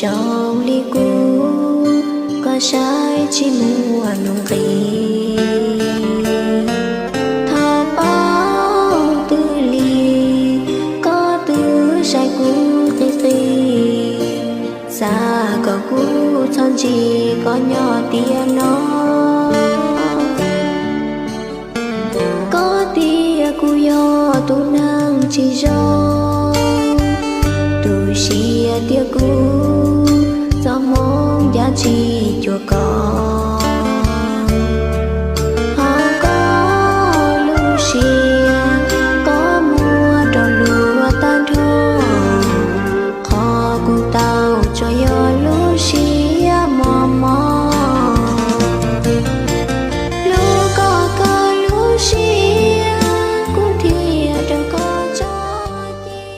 Zoo li kuv, koj saib tsis muaj nuj nqis. Thaum paub twg li, koj twb saib kuv qis qis. Xav kom kuv txhob ntsib koj nyob tiam no. Koj tias kuv yog tus neeg tsis zoo, tu siab tias kuv txoj hmoo yuav tsis cuag koj.